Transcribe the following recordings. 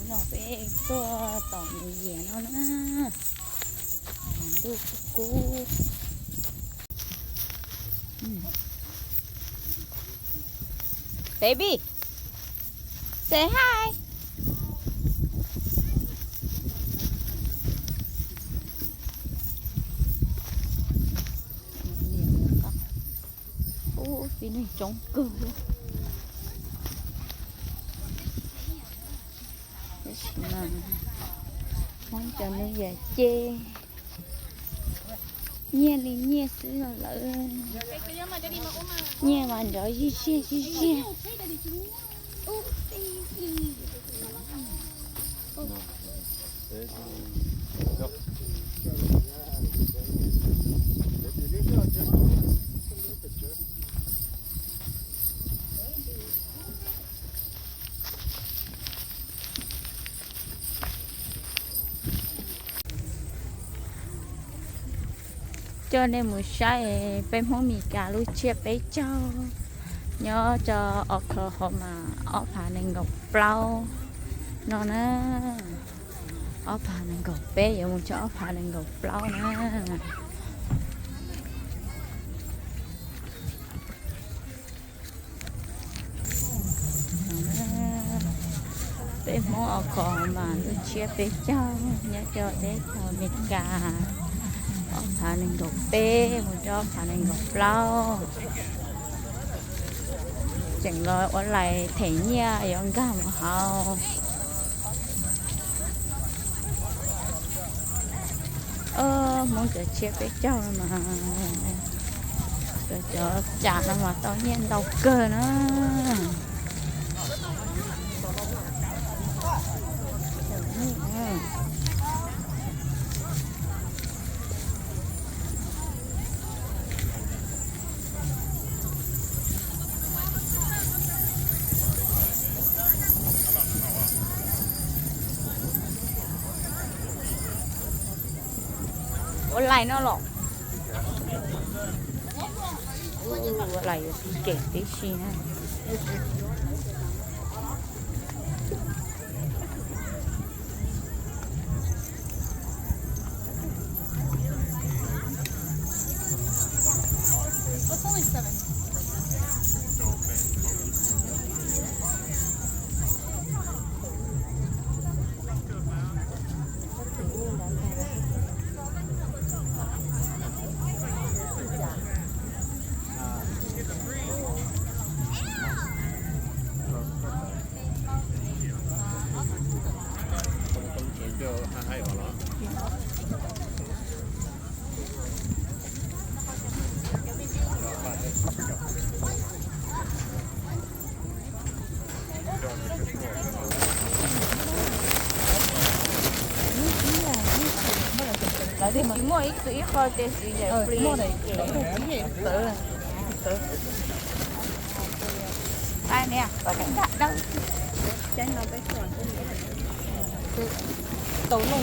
No peb tuaj tom New Year no na, ntuj kub kub. Baby, say hi. Ub, tib neeg coob kawg. Tab sis mas Hmoob cov New Year ces nyiaj li nyiaj xwb no lawm. Nyiaj mas nrov zij ziag zij ziag. Coj nej mus saib peb Hmoob Mes Kas lub tsiab peb caug nyob rau Oklahoma ob phav nees nkaum plaub no na. Ob phav nees nkaum peb yuav mus rau ob phav nees nkaum plaub na. Peb Hmoob Oklahoma lub tsiab peb caug nyob rau teb chaws Amelikas, ob phav nees nkaum peb mus rau ob phav nees nkaum plaub. Tseem los ua lais them nyiaj yuav nkag mus hauv. Hmoob cov tsiab peb caug no mas, cov cas no mas tau nyiaj ntau kawg na. Ua lais no los? Ua lais yuav tib kem tib si na. Lawv tias muaj ib tug ib qho ces txiv yawm plis. Tau no.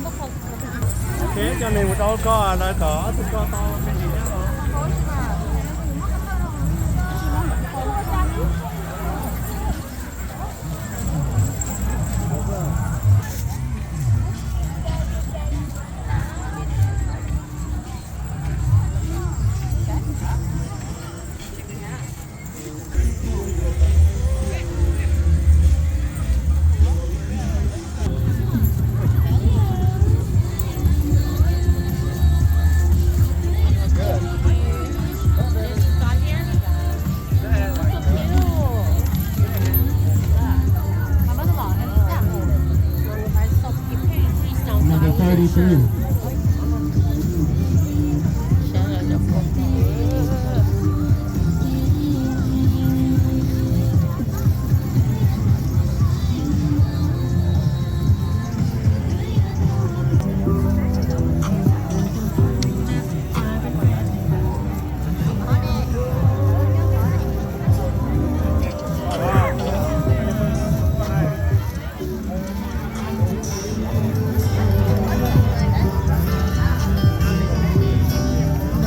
Ces cov neeg mus rau koj lawv kom ob tug koj tau me ntsis thiab. Number thirty-three.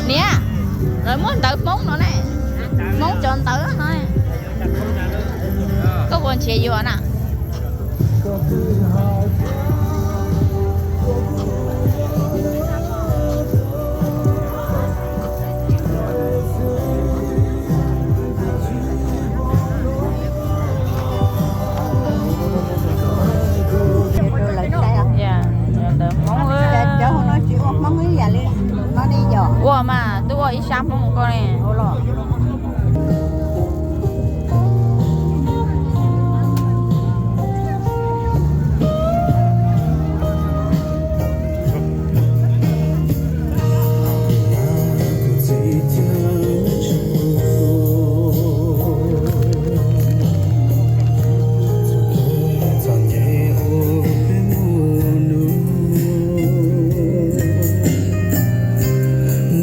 Niam, lawv muab ntawv Hmoob no ne, Hmoob cov ntawv no, koj puas nrhiav yuav na? Ua mas twb ua ib sab Hmoob koj ne.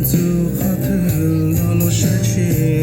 Txog qhov twg los los saib tseg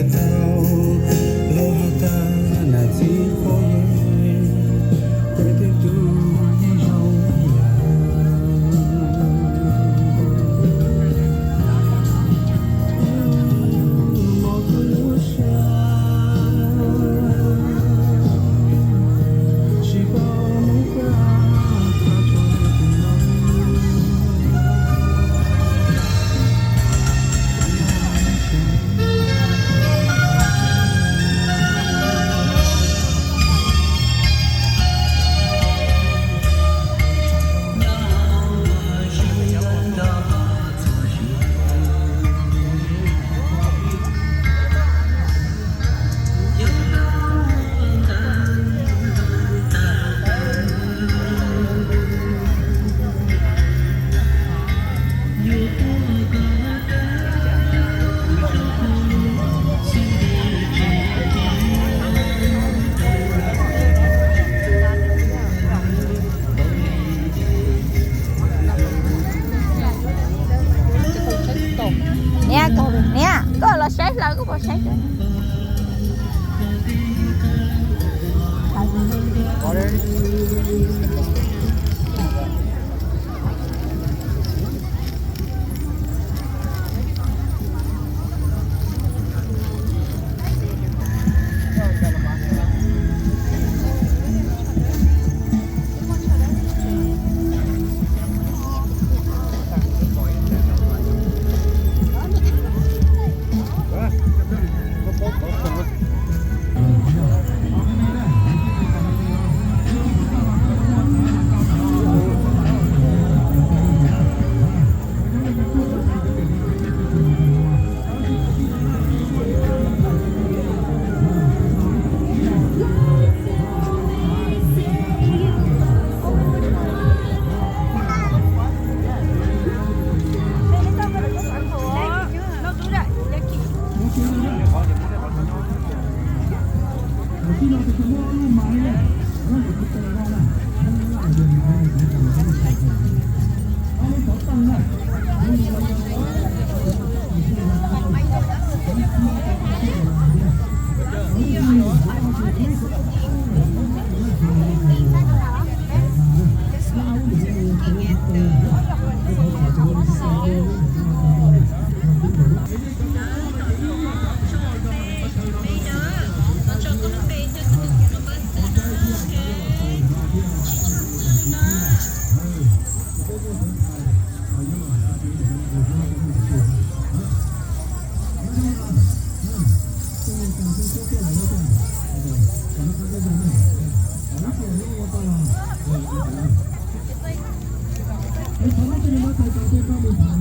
Thov peb cov niam pog tawm tsam tes rau mus.